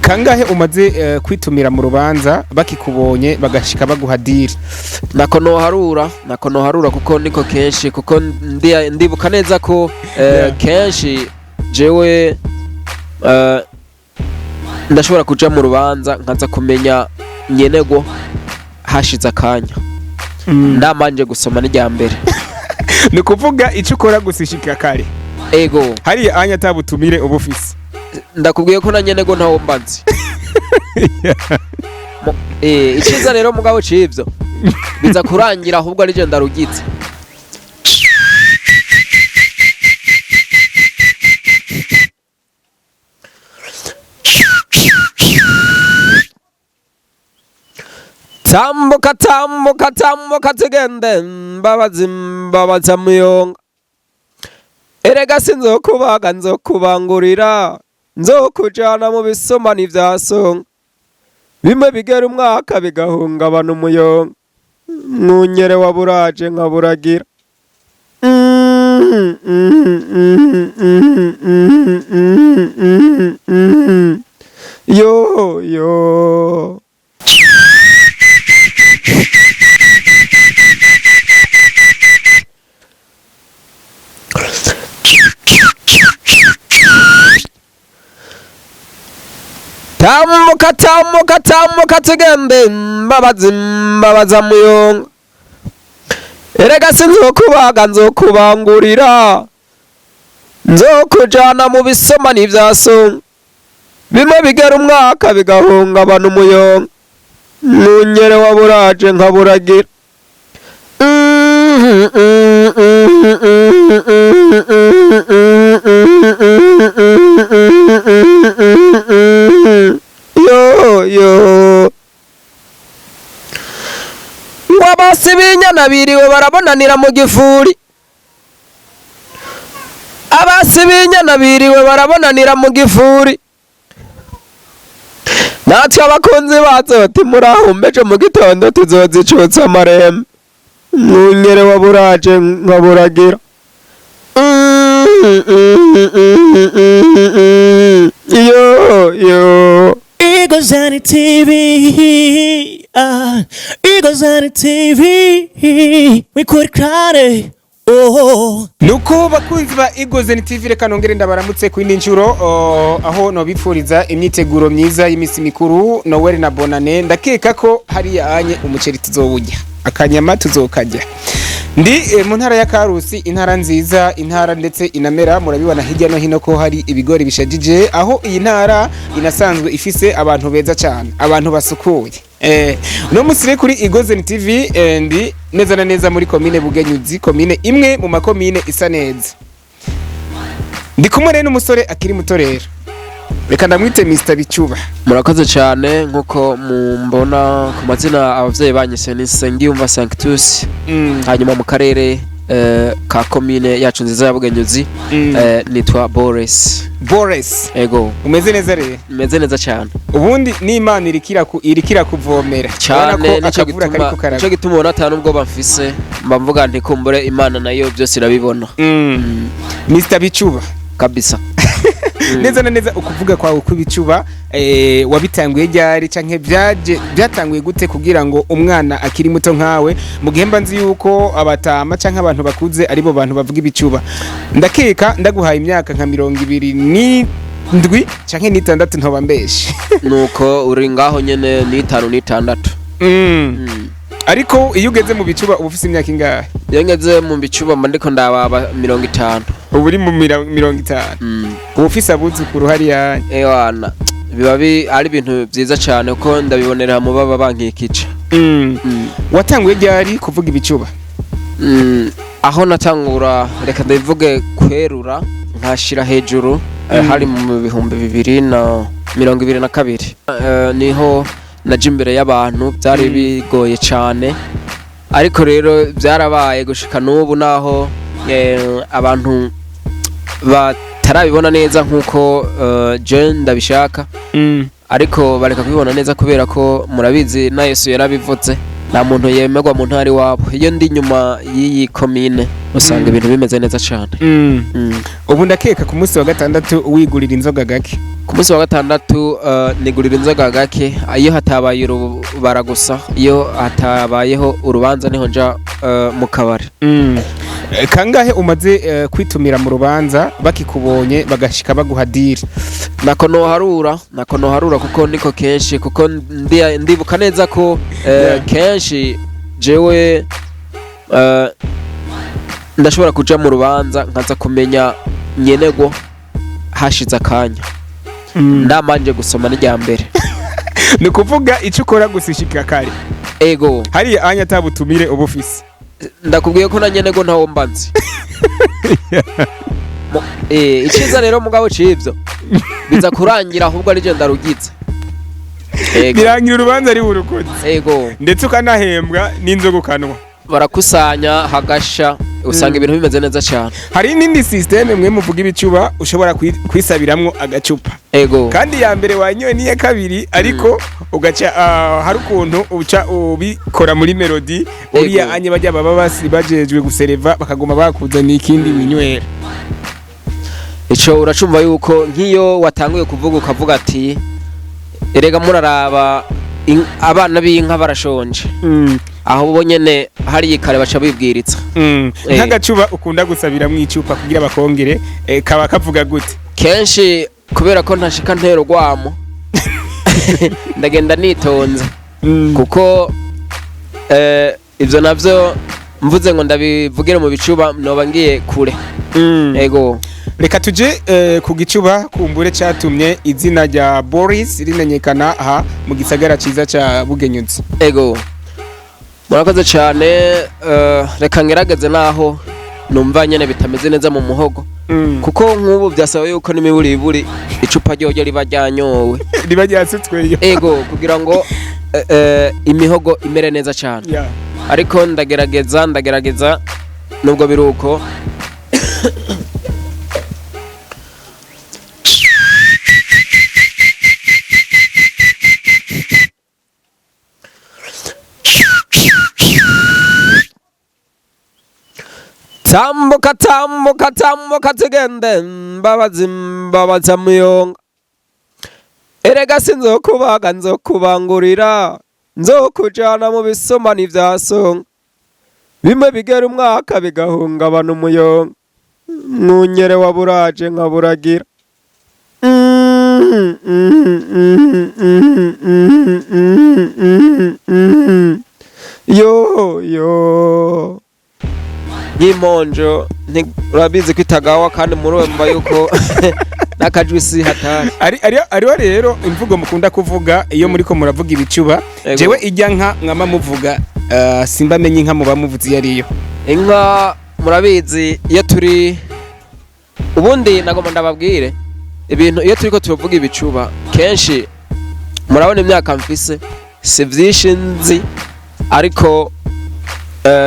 Kangahe umaze kwitumira mu rubanza bakikubonye bagashika baguha deal? Nako noharura, nako noharura, kuko niko kenshi, kuko ndibuka neza ko kenshi jewe ndashobora kuja mu rubanza nkaza kumenya nyenego hashize akanya ndamanje gusoma n'irya mbere. Ni ukuvuga icyo ukora gusa ishika kare? Ego. Hariya anya atabutumire uba ufise? Ndakubwiye ko na nyenego ntawo mbanzi. Iciza rero mugabo c'ivyo biza kurangira ahubwo ari je ndarugitse. Tambuka, tambuka, tambuka tugende, mbabazi mbabaza muyonga. Erega sinzokubaga, nzokubangurira, nzokujana mu bisomani vya songa, bimwe bigera umwaka bigahungabana umuyonga. Mwunyere wa buraje nkaburagira. Yo yo. Tambuka, tambuka, tambuka tugende, mbabazi mbabaza muyonga. Erega sinzokubaga, nzokubangurira, nzokujana mu bisomani vya songa, bimwe bigera umwaka bigahungabana umuyonga. Mwunyere wa buraje nkaburagira. Yo yo. Ngo abasi b'inyana biriwe barabonanira mu gifuri, abasi b'inyana biriwe barabonanira mu gifuri. Natwe abakunzi bazo bati murahumbeje mu gitondo tuzozicutsa amarembe. Mwungere wa buraje nkaburagira. Yo yo. Eagles on the TV, Eagles on the TV, we could cry, oh. Nuko bakunzi ba Eagles TV, reka nongere ndabaramutse ku yindi nshuro, aho nobipfuriza imyiteguro myiza y'imisi mikuru Noel na Bonane. Ndakeka ko hariya anye umuceri tuzowurya, akanyama tuzokarya. Ndi mu ntara ya Karusi, intara nziza, intara ndetse inamera. Murabibona hirya no hino ko hari ibigori bishajije, aho iyi ntara inasanzwe ifise abantu beza cyane, abantu basukuye. Uno musi rero kuri Eagles TV ndi neza na neza muri komine Bugenyuzi, komine imwe mu makomine isa neza. Ndi kumwe rero n'umusore akiri muto, rero reka ndamwite Mr Bicuba. Murakoze cyane. Nk'uko mumbona ku mazina abavyeyi banyise ni Nsengiyumva Sanctus, hanyuma mu karere ka komine yacu nziza ya Bugenyuzi nitwa Boris. Boris. Ego. Umeze neza rero? Meze neza cyane. Ubundi n'Imana irikira kuvomera. Cyane. Urabona ko Nico akavura gituma kariko karagwa. nico gituma ubona ata nubwo bamfise, mba mvuga nti kumbure Imana nayo byose irabibona. Mr Bicuba. Kabisa. Neza na neza ukuvuga kwawe kw'ibicuba wabitanguye ryari, canke byaje byatanguye gute kugira ngo umwana akiri muto nkawe, mu gihe mba nzi yuko abatama canke abantu bakuze aribo bantu bavuga ibicuba? Ndakeka ndaguhaye imyaka nka 27 canke 6 ntoba mbeshe. Nuko uri ngaho nyene, ni 5 n'6. Ariko iyo ugeze mu bicuba uba ufise imyaka ingahe? Iyo ngeze mu bicuba mba ndiko ndababa 50. Uba uri mu 50? Uba ufise abuzukuru hariya? Ewana, biba ari ibintu byiza cyane kuko ndabibonera mu baba bankikije. Watanguye ryari kuvuga ibicuba? Aho natangura, reka ndabivuge kwerura nkashira hejuru, hari mu 2022. Niho naje imbere y'abantu, byari bigoye cyane, ariko rero byarabaye gushika n'ubu, naho abantu batarabibona neza nk'uko je ndabishaka, ariko bareka kubibona neza kubera ko murabizi na Yesu yarabivuze, nta muntu yemerwa mu ntara iwabo. Iyo ndi inyuma y'iyi komine usanga ibintu bimeze neza cyane. Ubu ndakeka ku munsi wa gatandatu wigurira inzoga gake. Ku munsi wa gatandatu nigurira inzoga gake, iyo hatabaye urubara gusa, iyo hatabayeho urubanza niho nja mu kabari. Kangahe umaze kwitumira mu rubanza bakikubonye bagashika baguha deal? Nako noharura, nako noharura, kuko niko kenshi, kuko ndibuka neza ko kenshi jewe ndashobora kuja mu rubanza nkaza kumenya nyenego hashize akanya, ndamanje gusoma n'irya mbere. Ni ukuvuga icyo ukora gusa ishika kare? Ego. Hariya anya atabutumire uba ufise? Ndakubwiye ko na nyenego ntawo mba nzi. Iciza rero mugabo c'ivyo biza kurangira ahubwo ari je ndarugize. Ego. Birangira urubanza ari urukoze? Ego. Ndetse ukanahembwa n'inzoga ukanwa? Barakusanya hagasha, usanga ibintu bimeze neza cyane. Hari n'indi système mwe muvuga ibicuba ushobora kwisabiramwo agacupa, kandi ya mbere wanyoye n'iya kabiri, ariko ugaca hari ukuntu uca ubikora muri melody uriya anye bajya baba basi bajejwe gusereva bakaguma bakuzaniye ikindi winywera. Ico uracumva yuko nk'iyo watanguye kuvuga ukavuga ati: "Erega muraraba abana b'inka barashonje." Aho bo nyene hariya kare baca bibwiritsa. Nk'agacuba ukunda gusabiramwo icupa kugira bakongere kaba kavuga gute? Kenshi kubera ko ntashika ntera urwamo, ndagenda nitonze, kuko ivyo navyo mvuze ngo ndabivugire mu bicuba noba ngiye kure. Ego. Reka tuje ku gicuba kumbure catumye izina rya Boris rimenyekana aha mu gisagara ciza ca Bugenyuzi. Ego, murakoze cyane. Reka ngerageze naho numva nyene bitameze neza mu muhogo, kuko nk'ubu byasaba yuko n'imiburiburi icupa ryoryo riba ryanyowe. Riba ryasutsweyo. Ego, kugira ngo imihogo imere neza cyane. Ariko ndagerageza, ndagerageza nubwo biri uko. Tambuka, tambuka, tambuka tugende, mbabazi mbabaza muyonga. Erega sinzokubaga, nzokubangurira, nzokujana mu bisomani vya songa, bimwe bigera umwaka bigahungabana umuyonga. Mwunyere wa buraje nkaburagira. Yo yo nk'imponjo urabizi ko itagawa, kandi murumva yuko n'akajwi si hatari. Ariho rero imvugo mukunda kuvuga iyo muriko muravuga ibicuba. Ego. Jewe ijya nka mwama muvuga, simba menye inka muba muvuze iyo ariyo. Inka murabizi iyo turi, ubundi nagomba ndababwire ibintu, iyo turiko turavuga ibicuba kenshi murabona imyaka mfise, si vyinshi nzi, ariko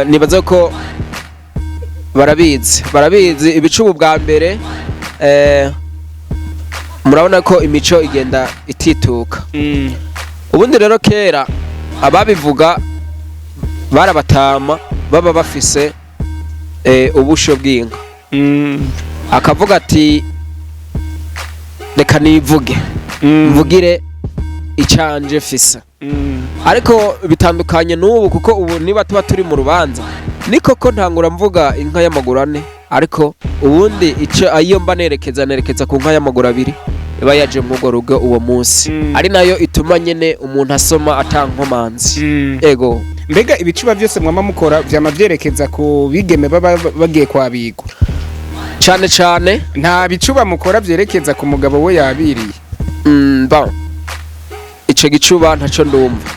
nibaza ko barabizi, barabizi ibicuba bwa mbere. Murabona ko imico igenda itituka. Ubundi rero kera ababivuga barabatama baba bafise ubusho bw'inka, akavuga ati: "Reka nivuge, mvugire icanje fise." Ariko bitandukanye n'ubu, kuko ubu niba tuba turi mu rubanza ni koko ntangura mvuga inka y'amaguru ane, ariko ubundi icyo ayo mba nerekeza, nerekeza ku nka y'amaguru abiri iba yaje muri urwo rugo uwo munsi, ari nayo ituma nyene umuntu asoma atankomanzi. Ego. Mbega ibicuba byose mwama mukora vyama vyerekeza ku bigeme baba bagiye kwabigwa? Cane cane. Nta bicuba mukora vyerekeza ku mugabo we yabiriye? Bon, ico gicuba ntaco ndumva.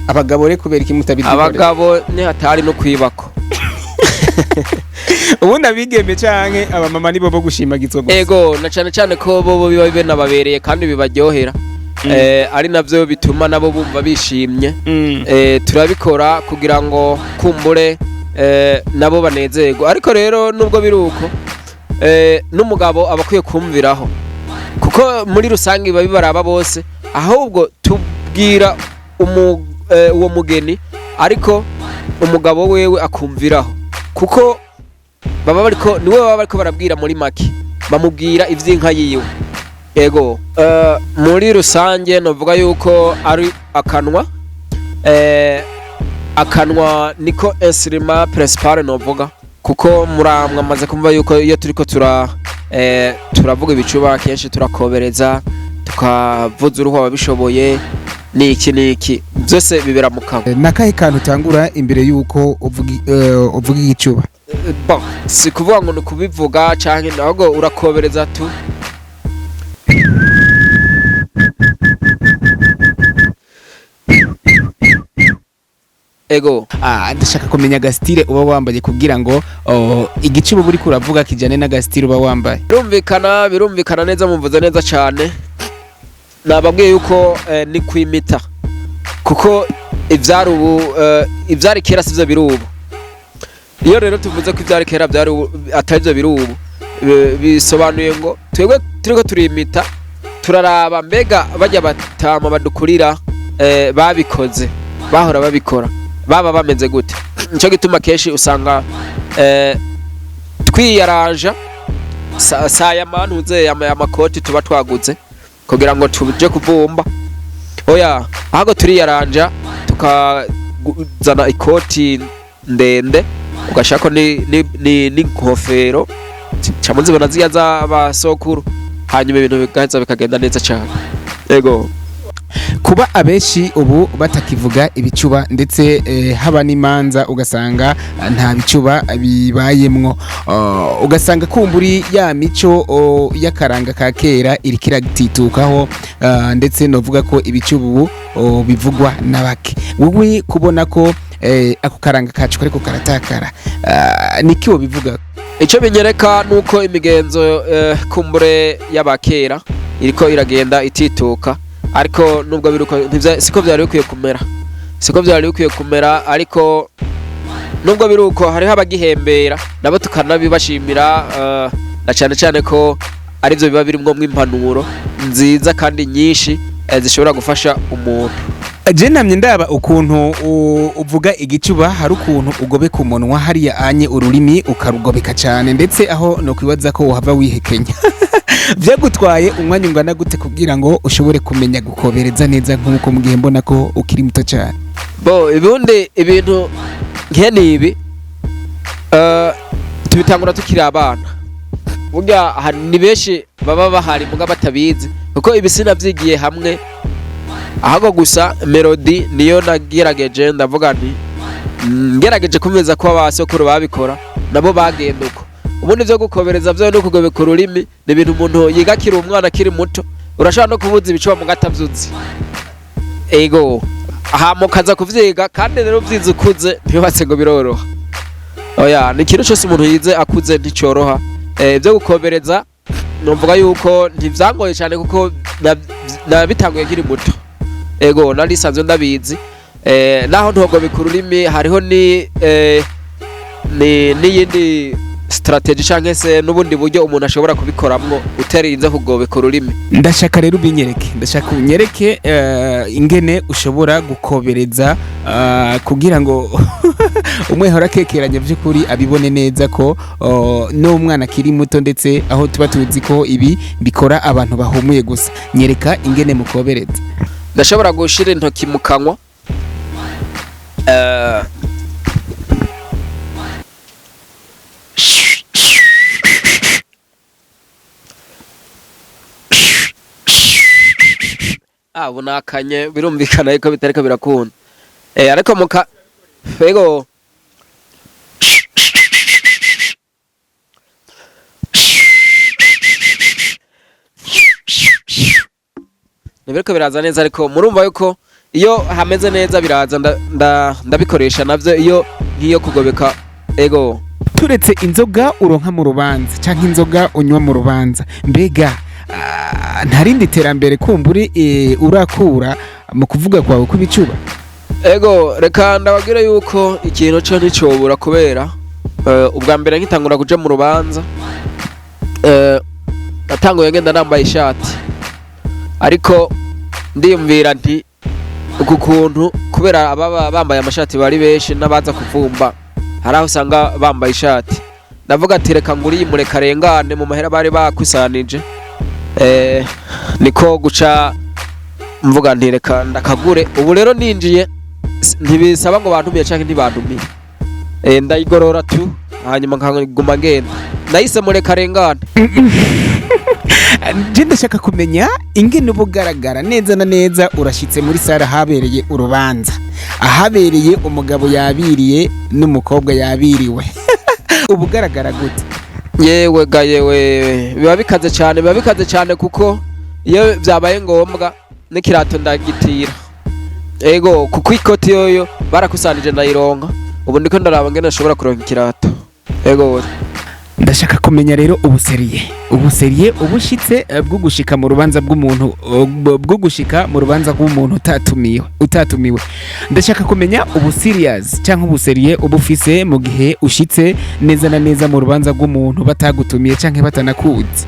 Abagabo rero kubera iki mutabidukorera? Abagabo ni hatari no kwibako. Ubundi abigeme canke abamama nibo bo gushimagizwa gusa. Ego, na cane cane ko bo biba binababereye kandi bibaryohera, ari navyo bituma nabo bumva bishimye. Turabikora kugira ngo kumbure nabo banezerwe, ariko rero nubwo biri uko, n'umugabo aba akwiye kumviraho, kuko muri rusange biba bibaraba bose. Ahubwo tubwira uwo mugeni, ariko umugabo wewe akumviraho, kuko baba bariko niwe baba bariko barabwira. Muri make bamubwira ivy'inka yiwe. Ego, muri rusange novuga yuko ari akanwa, akanwa niko instrument principal novuga, kuko muramwe amaze kumva yuko iyo turiko turavuga ibicuba kenshi turakobereza, tukavuza uruhu ababishoboye, niki niki byose bibera mu kanwa. Nakahe kantu utangura imbere yuko uvuga igicuba? Bon, si kuvuga ngo ni ukubivuga canke, ahubwo urakobereza tu. Ego. Ndashaka kumenya agasitire uba wambaye kugira ngo igicuba uba uriko uravuga kijane n'agasitire uba wambaye. Birumvikana, birumvikana neza, mumvuze neza cane. Nababwiye yuko ni kwimita, kuko ivyari ubu, ivyari kera sivyo biri ubu. Iyo rero tuvuze ko ivyari kera vyari ubu atari vyo biri ubu, bisobanuye ngo twebwe turiko turimita, turaraba mbega bajya batama badukurira, babikoze bahora babikora baba bameze gute. Nico gituma kenshi usanga twiyaranja saya mantuze amakoti tuba twaguze kugira ngo tuje kuvumba. Oya, ahubwo turiyaranja tukazana ikoti ndende, ugashako n'inkofero ca muzibona ziya z'abasokuru, hanyuma ibintu bigaheza bikagenda neza cane. Ego. Kuba abenshi ubu batakivuga ibicuba, ndetse haba n'imanza ugasanga nta bicuba bibayemwo, ugasanga kumburi ya mico y'akaranga ka kera iriko iratitukaho, ndetse novuga ko ibicuba ubu bivugwa na bake. Wowe kubona ko ako karanga kacu kariko karatakara, niki wobivuga? Icyo binyereka nuko imigenzo kumbure y'abakera iriko iragenda itituka, ariko nubwo biruko siko vyari bikwiye kumera, siko vyari bikwiye kumera. Ariko nubwo biruko hariho abagihembera, nabo tukanabibashimira, na cane cane ko arivyo biba birimwo impanuro nziza kandi nyinshi, zishobora gufasha umuntu. Je namye ndaba ukuntu uvuga igicuba, hari ukuntu ugobeka umunwa hariya anye, ururimi ukarugobeka cyane, ndetse aho no kwibaza ko wohava wihekenya. Vyagutwaye umwanya ungana gute kugira ngo ushobore kumenya gukobereza neza nk'uko, mu gihe mbona ko ukiri muto cyane? Bo, ubundi ibintu nkene ibi tubitangura tukiri abana. Burya ni benshi baba bahari muga batabizi, kuko ibi sinavyigiye hamwe, ahubwo gusa melody niyo nagerageje. Ndavuga nti ngerageje kumeza ko abasokuru babikora nabo bagenda uko. Ubundi vyo gukobereza vyo no kugobeka ururimi ni ibintu umuntu yiga akiri umwana, akiri muto. Urashobora no kubuza ibicuba muga atavyuzi. Ego, hama ukaza kuvyiga, kandi rero uvyize ukuze ntibatse ngo biroroha. Oya, ni ikintu cose umuntu yize akuze nticoroha. Vyo gukobereza numvuga yuko ntivyangoye cyane, kuko nabitanguye nkiri muto. Ego, nari sanzwe ndabizi. Naho ntogobeka ururimi, hariho ni n'iyindi strategy canke se n'ubundi buryo umuntu ashobora kubikoramwo utarinze kugobeka ururimi. Ndashaka rero ubinyereke, ndashaka unyereke ingene ushobora gukobereza, kugira ngo umwe ahora akekeranya by'ukuri abibone neza ko n'umwana akiri muto, ndetse aho tuba tuzi ko ibi bikora abantu bahumuye gusa. Nyereka ingene mukobereza. Ndashobora gushira intoki mu kanwa, ubu nakanye, birumvikana yuko bitariko birakunda, ariko muka ego. Ntibiriko biraza neza, ariko murumva yuko iyo hameze neza biraza. Ndabikoresha navyo iyo nkiyo kugobeka. Ego. Turetse inzoga uronka mu rubanza canke inzoga unywa mu rubanza, mbega nta rindi terambere kumburi urakura mu kuvuga kwawe kw'ibicuba? Ego, reka ndababwire yuko ikintu co nticobura, kubera ubwa mbere nkitangura kuja mu rubanza, natanguye ngenda nambaye ishati, ariko ndiyumvira nti uku kuntu kubera ababa bambaye amashati bari benshi n'abaza kuvumba hari aho usanga bambaye ishati, ndavuga ati reka nguriye mureka arengane mu mahera bari bakusanije. Niko guca mvuga nti reka ndakagure. Ubu rero ninjiye, ntibisaba ngo bantumiye canke ntibantumiye, ndayigorora tu, hanyuma nkaguma ngenda. Nahise mureka arengane. Je ndashaka kumenya ingene uba ugaragara neza na neza urashyitse muri salle ahabereye urubanza, ahabereye umugabo yabiriye n'umukobwa yabiriwe, uba ugaragara gute? Yewe ga yewe, biba bikaze cyane, biba bikaze cyane, kuko iyo byabaye ngombwa n'ikirato ndagitira. Ego, kuko ikoti yoyo barakusanije ndayironka. Ubu ndiko ndaraba ngene nshobora kuronka ikirato. Ego. Ndashaka kumenya rero ubu sérieux, ubu sérieux ubushitse bwo gushika mu rubanza bw'umuntu, bwo gushika mu rubanza rw'umuntu utatumiwe. Ndashaka kumenya ubu serious cyangwa ubu sérieux uba ufise mu gihe ushitse neza na neza mu rubanza rw'umuntu batagutumiye cyangwa batanakuzi.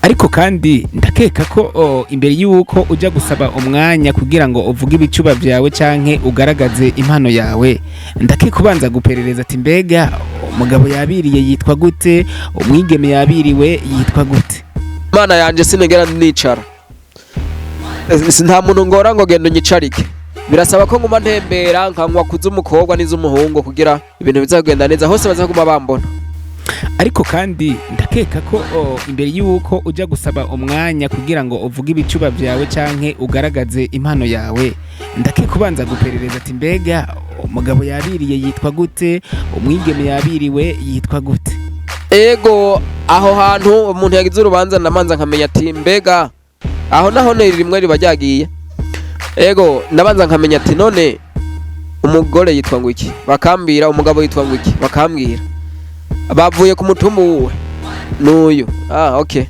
Ariko kandi ndakeka ko imbere y'uko ujya gusaba umwanya kugira ngo uvuge ibicuba byawe canke ugaragaze impano yawe, ndakeka ubanza guperereza ati: mbega umugabo yabiriye yitwa gute? Umwigeme yabiriwe yitwa gute? Mana yanje, sinigera nicara. Nta muntu ngora ngo genda unyicarike. Birasaba ko nguma ntembera, nkanywa kuz'umukobwa n'iz'umuhungu, kugira ibintu bizagenda neza, hose bazaguma bambona. Ariko kandi ndakeka ko imbere y'uko ujya gusaba umwanya kugira ngo uvuge ibicuba byawe canke ugaragaze impano yawe, ndakeka ubanza guperereza ati: mbega umugabo yabiriye yitwa gute? Umwigeme yabiriwe yitwa gute? Ego, aho hantu umuntu yagize urubanza ndamanza nkamenya ati mbega aho naho ne rimwe riba ryagiye. Ego, ndabanza nkamenya ati none umugore yitwa ngo iki? Bakambwira. Umugabo yitwa ngo iki? Bakambwira. Bavuye ku mutumba wuwe? N'uyu. Ah, okay.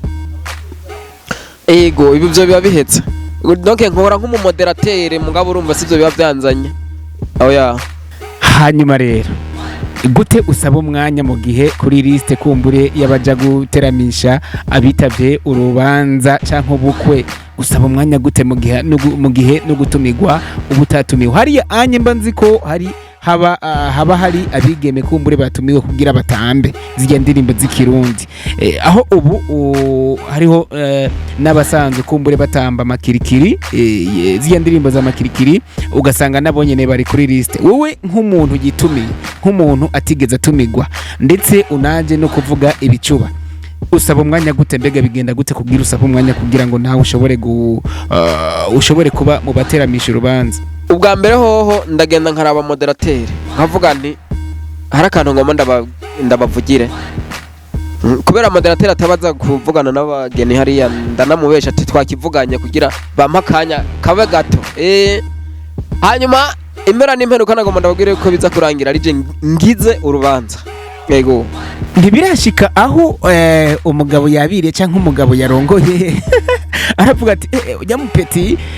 Ego, ibi byo biba bihetse. Donc nkora nk'umumodérateur, mugabo urumva sivyo biba byanzanye, oya. Hanyuma rero gute usaba umwanya mu gihe kuri liste kumbure y'abaja guteramisha abitavye urubanza canke ubukwe? Usaba umwanya gute mu gihe no gutumirwa uba utatumiwe? Hariya anye mba nzi ko hari haba hari abigeme kumbure batumiwe kugira batambe zirya ndirimbo z'ikirundi, aho ubu hariho n'abasanzwe kumbure batamba amakirikiri, zirya ndirimbo za makirikiri, ugasanga nabo nyene bari kuri liste. Wowe nk'umuntu yitumiye, nk'umuntu atigeze atumigwa, ndetse unaje no kuvuga ibicuba, usaba umwanya gute? Mbega bigenda gute kugira usaba umwanya kugira ngo nawe ushobore kuba mu bateramisha urubanza? Ubwa mbere hoho ndagenda nkaraba modérateur, nkavuga nti hari akantu ngomba ndabavugire. Kubera modérateur atabaza kuvugana n'abageni hariya, ndanamubesha ati twakivuganye kugira bampe akanya kabe gato. Hanyuma impera n'imperuka nagomba ndababwire ko biza kurangira ari je ngize urubanza. Yego. Ntibirashika aho umugabo yabiriye cyangwa umugabo yarongoye aravuga ati: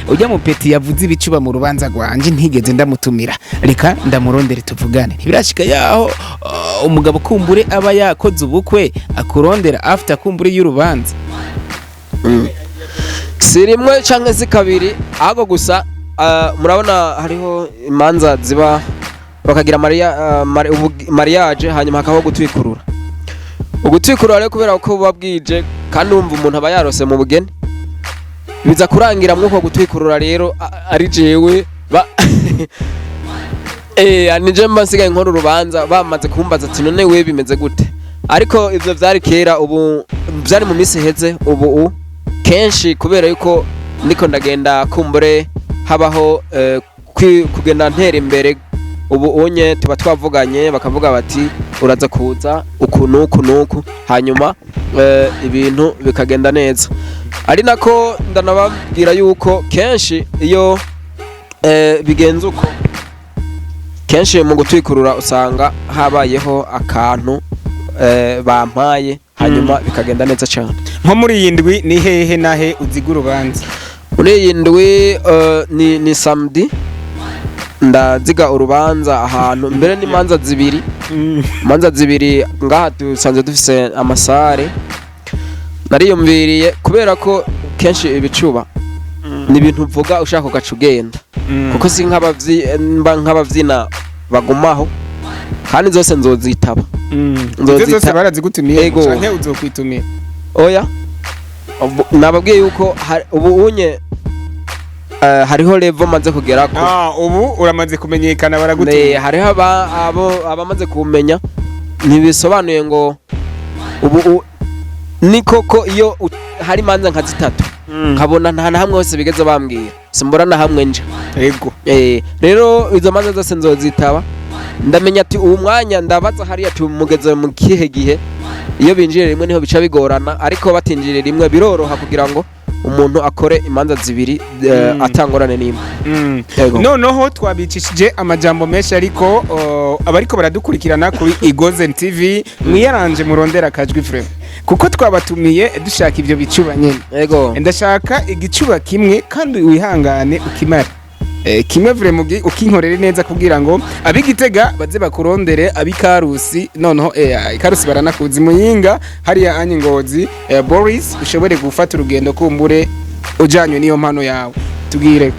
ujya mu petit yavuze ibicuba mu rubanza rwanje, ntigeze ndamutumira, reka ndamurondere tuvugane"? Ntibirashika yaho umugabo kumbure aba yakoze ubukwe akurondera after kumbure y'urubanza? Si rimwe canke si kabiri, ahubwo gusa murabona hariho imanza ziba bakagira mariage, hanyuma hakabaho gutwikurura. Ugutwikurura rero, kubera ko buba bwije kandi wumva umuntu aba yarose mu bugeni, biza kurangira mwuko gutwikurura rero ari jewe ba nije mba nsigaye nkora urubanza, bamaze kumbaza ati none we bimeze gute? Ariko ivyo vyari kera, ubu vyari mu minsi iheze. Ubu kenshi kubera yuko ndiko ndagenda kumbure habaho kugenda ntera imbere, ubu unye tuba twavuganye, bakavuga bati uraza kuza uku nuku nuku, hanyuma ibintu bikagenda neza. Ari nako ndanababwira yuko kenshi iyo bigenze uko, kenshi mu gutwikurura usanga habayeho akantu bampaye, hanyuma bikagenda neza cyane. Nko muri iyi ndwi ni hehe nahe uziga urubanza? Muri iyi ndwi ni samedi ndaziga urubanza ahantu mbere n'imanza zibiri, imanza zibiri. Ngaha dusanzwe dufise amasalles. Nariyumviriye kubera ko kenshi ibicuba ni ibintu uvuga ushaka ugaca ugenda, kuko si mba nk'abavyina bagumaho, kandi zose nzozitaba. Izo zose barazigutumiye Ego. canke uzokwitumira? Oya. Nababwiye yuko ubu unye hariho level maze kugerako. Ah, ubu uramaze kumenyekana, baragutumira. Hariho abamaze kumenya, ntibisobanuye ngo ubu ni koko iyo hari imanza nka zitatu nkabona nta na hamwe hose bigeze bambwira, simbura na hamwe nja. Rero izo manza zose nzozitaba, ndamenya ati uwu mwanya ndabaza hariya ati mugeze mu kihe gihe. Iyo binjiriye rimwe niho bica bigorana, ariko batinjiriye rimwe biroroha kugira ngo umuntu akore imanza zibiri atangorane n'imwe. Yego. Noneho twabicishije amajambo menshi, ariko abariko baradukurikirana kuri Igozen TV, mwiyaranje murondera akajwi frère, kuko twabatumiye dushaka ivyo bicuba nyene. Ndashaka igicuba kimwe kandi wihangane ukimare. Kimwe vraiment ukinkorere neza kugira ngo ab'Igitega baze bakurondere, ab'Ikarusi noneho Ikarusi baranakuzi, Muyinga hariya anye Ngozi, Boris ushobore gufata urugendo kumbure ujanywe n'iyo mpano yawe. Tubwire.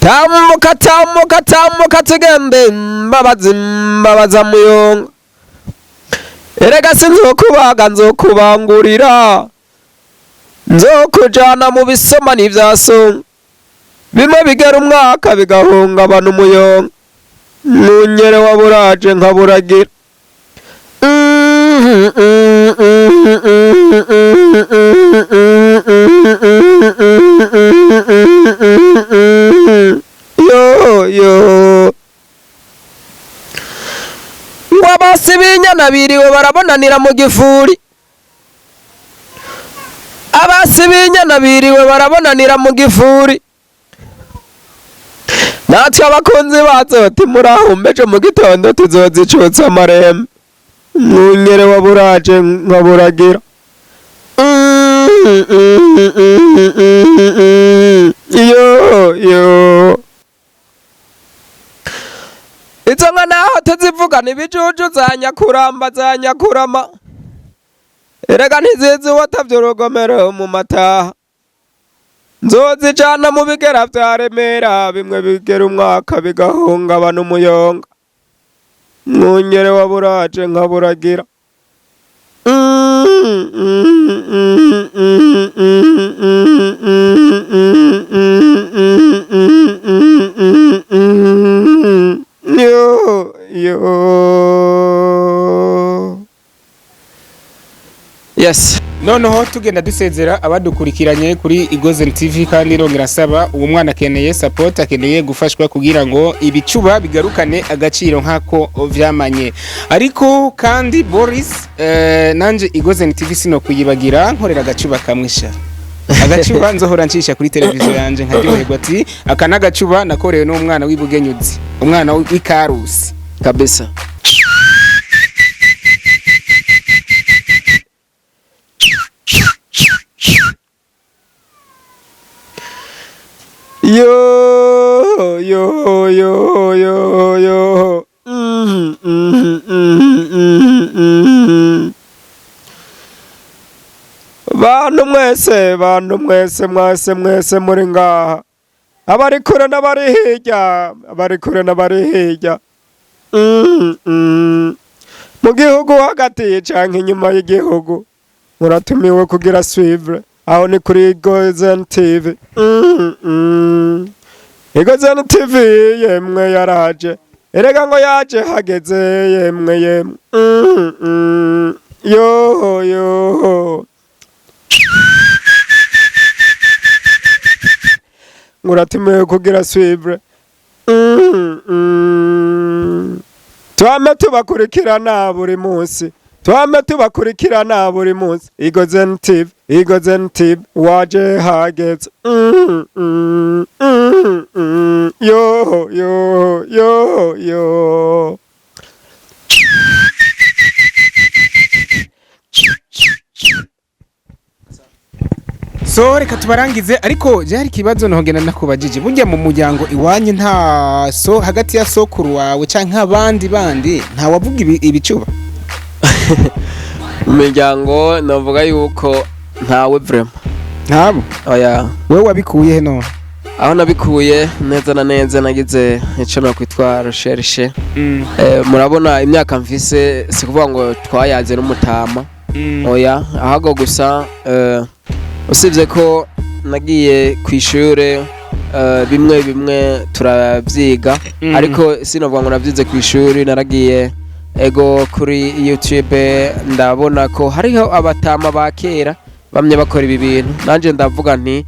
Tambuka, tambuka, tambuka tugende, mbabazi mbabaza muyonga. Erega sinzokubaga, nzokubangurira, nzokujana mu bisoma n'ivyasonga bimwe bigera umwaka bigahungabana umuyonga. Munyere wa buraje nkaburagira. Yo yo, ngo abasi b'inyana biriwe barabonanira mu gifuri, abasi b'inyana biriwe barabonanira mu gifuri. Natwe abakunzi bazo bati murahumbeje mu gitondo tuzozicutsa amarembe. Mwungere wa buraje nkaburagira. Yo yo, izo nka naho tuzivugana ibijuju za nyakuramba za nyakurama, erega ntizizi watavye urugomero mu mataha. Nzozijana mu bigera vya Remera bimwe bigera umwaka bigahungabana umuyonga. Mwungere wa buraje nkaburagira. Yo yo, yes. Noneho tugenda dusezera abadukurikiranye kuri Igozen TV, kandi rongera asaba uwo mwana akeneye support, akeneye gufashwa kugira ngo ibicuba bigarukane agaciro nk'ako vyamanye. Ariko kandi Boris, nanje Igozen TV sino kuyibagira, nkorera agacuba kamwe sha, agacuba nzohora ncisha kuri televiziyo yanje nkaryoherwa ati aka n'agacuba nakorewe n'umwana w'ibugenyuzi, umwana w'Ikarusi. Kabisa. Yo yo yo yo yo. Bantu mwese, bantu mwese, mwese mwese muri ngaha, abari kure n'abari hirya, abari kure n'abari hirya, mu gihugu hagati canke inyuma y'igihugu, muratumiwe kugira suivre aho ni kuri Igozen TV. Igozen TV yemwe yaraje, erega ngo yaje hageze yemwe yemwe. Yo yo, muratumiwe kugira suivre. Twame tubakurikirana buri munsi, twame tubakurikirana buri munsi. Igozen TV, Igozen TV waje hageze. Yo yo yo yo. So reka tubarangize, ariko je hari ikibazo ntogenda nakubajije. Burya mu muryango iwanyu nta so hagati ya sokuru wawe canke abandi bandi nta wavuga ibicuba? Mu miryango navuga yuko ntawe vraiment. Ntabo? Oya. Wewe wabikuye he none? Aho nabikuye neza na neza, nagize ico nokwitwa recherche. Murabona imyaka mfise, si kuvuga ngo twayaze n'umutama, oya, ahubwo gusa usibye ko nagiye ku ishure, bimwe bimwe turavyiga, ariko sinovuga ngo navyize ku ishuri. Naragiye ego kuri YouTube, ndabona ko hariho abatama ba kera bamye bakora ibi bintu, nanje ndavuga nti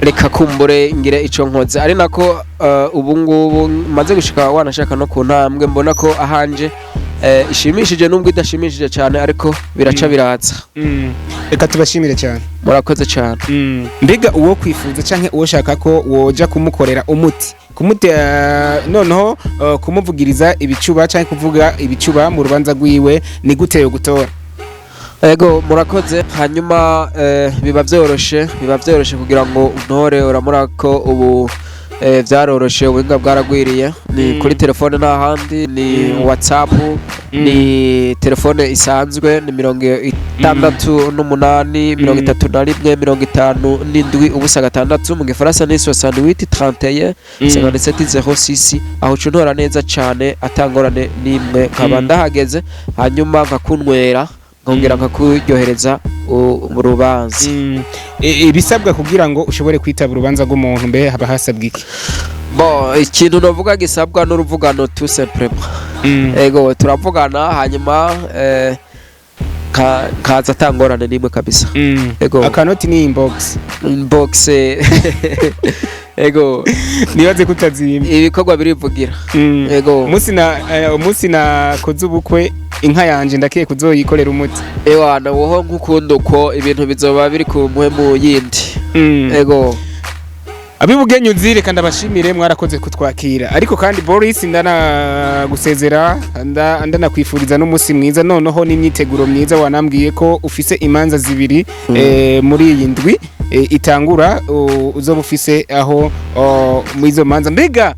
reka kumbure ngire ico nkoze, ari nako ubu ngubu maze gushika wanashaka no ku ntambwe mbona ko ahanje ishimishije, nubwo idashimishije cyane, ariko biraca biraza. Reka tubashimire cyane. Murakoze cyane. Mbega uwo kwifuza canke uwo shaka ko woja kumukorera umuti, kumute noneho kumuvugiriza ibicuba canke kuvuga ibicuba mu rubanza rwiwe, ni gute yo gutora? Ego, murakoze. Hanyuma biba vyoroshe kugira ngo untore. Uramura ko ubu vyaroroshe, ubuhinga bwaragwiriye, ni kuri telefone, nta handi, ni WhatsApp, ni telefone isanzwe, ni 68 31 57 06. Mu gifaransa ni 68 31 57 06. Aho uca untora neza cane atangorane n'imwe, nkaba ndahageze, hanyuma nkakunywera, nkongera nkakuryohereza urubanza. Ibisabwa kugira ngo ushobore kwitaba urubanza rw'umuntu, mbe haba hasabwa iki? Bo, ikintu novuga gisabwa n'uruvugano, tout simplement. Ego, turavugana, hanyuma kaza atangorane n'imwe kabisa. Ego. Akanoti ni inbox? Inbox, ego. Nibaze kutazimba. Ibikorwa birivugira. Ego. Umunsi nakoze ubukwe, inka yanje ndakiye kuzoyikorera umuti. Ewana, woho nk'ukunda uko ibintu bizoba biri ku mpwemu yindi. Ego. Abibugenyuzi, reka ndabashimire, mwarakoze kutwakira. Ariko kandi Boris, ndanagusezera, ndanakwifuriza n'umunsi mwiza, noneho n'imyiteguro myiza. Wanambwiye ko ufise imanza zibiri muri iyi ndwi itangura, uzoba ufise aho muri izo manza. Mbega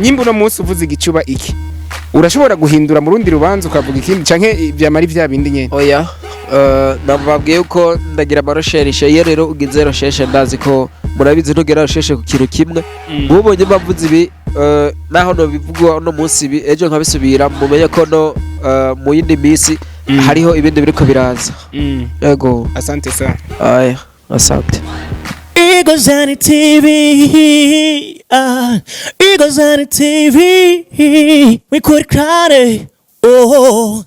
nyimba uno munsi uvuze igicuba iki, urashobora guhindura mu rundi rubanza ukavuga ikindi, canke vyamara vya bindi nyene? Oya, nababwiye uko ndagira ama recherche. Iyo rero ugize recherche, ndazi ko murabizi, ntugera recherche ku kintu kimwe. Mubonye mbavuze ibi, naho nobivuga uno munsi ibi, ejo nkabisubira, mumenye ko no mu yindi minsi hariho ibindi biriko biraza. Ego. Asante sana. Aya, asante. Eagles on the TV, Eagles on the TV, we could cry, oh.